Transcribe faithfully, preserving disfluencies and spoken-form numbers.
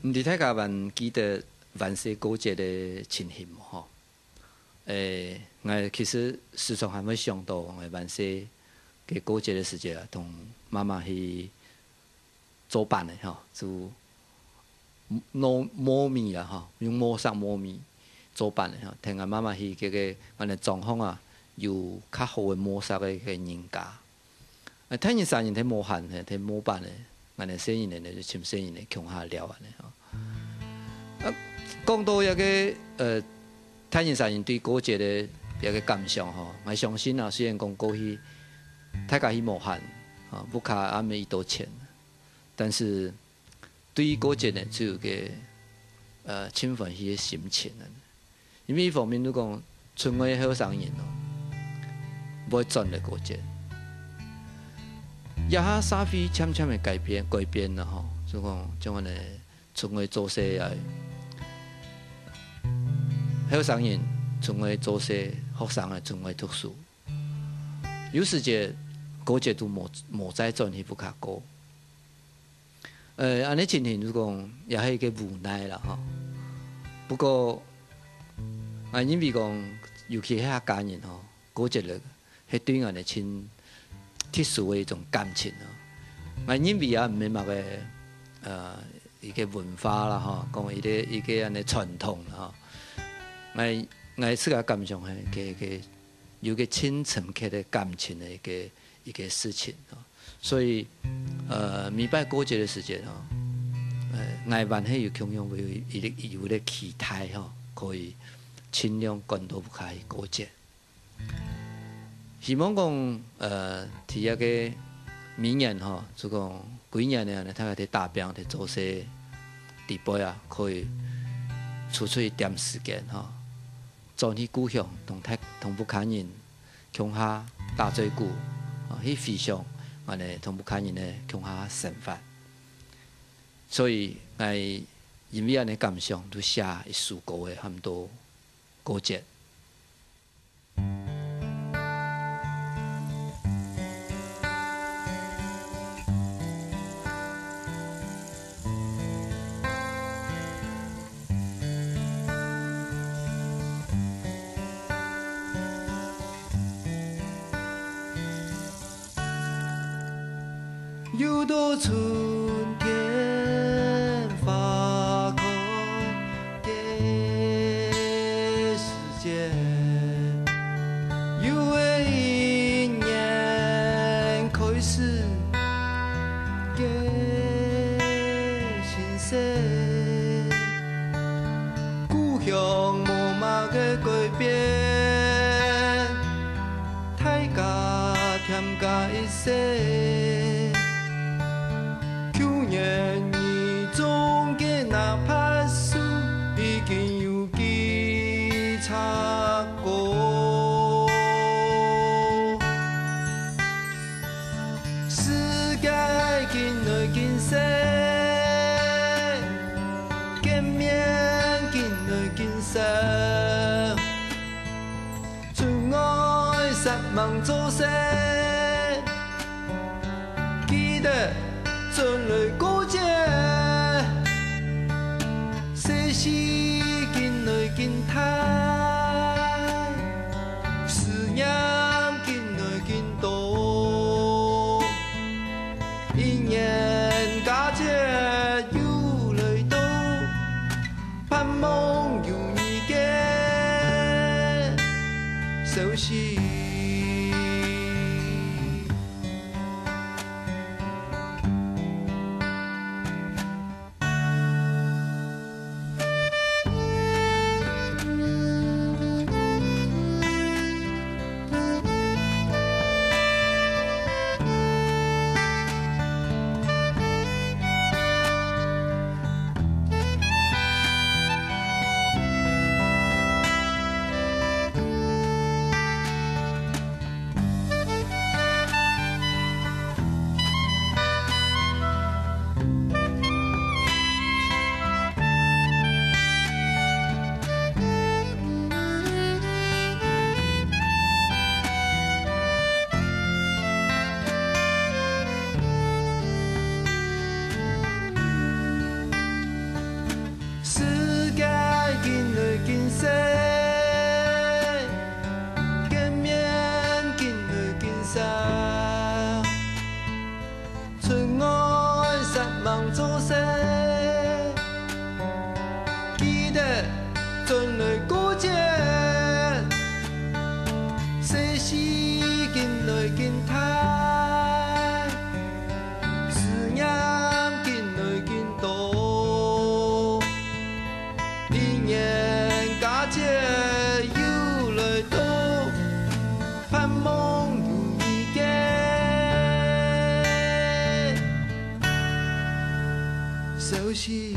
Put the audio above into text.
毋知大家還記得還細過節个情形無吼？誒，𠊎其實時常還會想到𠊎還細个過節个時節啊，同媽媽去做粄仔吼，就糯，糯米啦吼，用磨石磨米做粄仔吼，同𠊎媽媽去該个𠊎等庄項啊，有較好个磨石个，个人家。 啊，大人細人在無閒，在無粄仔，𠊎等細人仔就尋細人仔共下尞恁仔吼。啊，講到這个，呃，大人細人對過節个這个感想吼，𠊎相信啊，雖然講過去大家去無閒，啊，屋下也無幾多錢，但是 對於過節呢，就有个，呃，盡歡喜个心情啊。因為一方面就講，出外後生人哦，毋會轉來過節。這下社會漸漸个改變，改變了吼，就講，像恁仔出外做事啊，後生人出外做事，學生啊出外讀書，有時節過節都無，無再轉去屋下過。 呃，恁仔情形就講，也係一个無奈啦吼。不過，𠊎認為講，尤其係客家人吼，過節了，係對𠊎等盡特殊个一種感情啊。𠊎認為也毋係麼个，呃，一个文化啦吼，講一个，一个恁仔傳統啦吼。𠊎，𠊎自家感想係，个，个，有个盡深刻个感情个一个，一个事情吼。 所以，呃，每擺過節个時節吼，呃，𠊎還係有共樣會有一个，有一个期待吼，可以盡量趕到屋下去過節。希望講，呃，在這个明年吼，就講舊年呢，大家在打拚、在做事裡背啊，可以抽出一點時間吼， 轉去故鄉，同大，同屋下人共下打嘴鼓，啊，去回想，恁仔同屋下人呢共下生活。所以，𠊎因為恁仔感想，就寫一首歌仔，喊做《過節》。又到春天花開个時節，又係一年開始个新色。故鄉無麼个改變，大家添加一歲。舊年你種个那柏樹，已經有幾尺高。世界緊來緊細，見面緊來緊少。 出外煞猛做事，記得轉來過節。世事緊來緊大，思念緊來緊多。一年佳節又來到， 盼望有你个消息。心。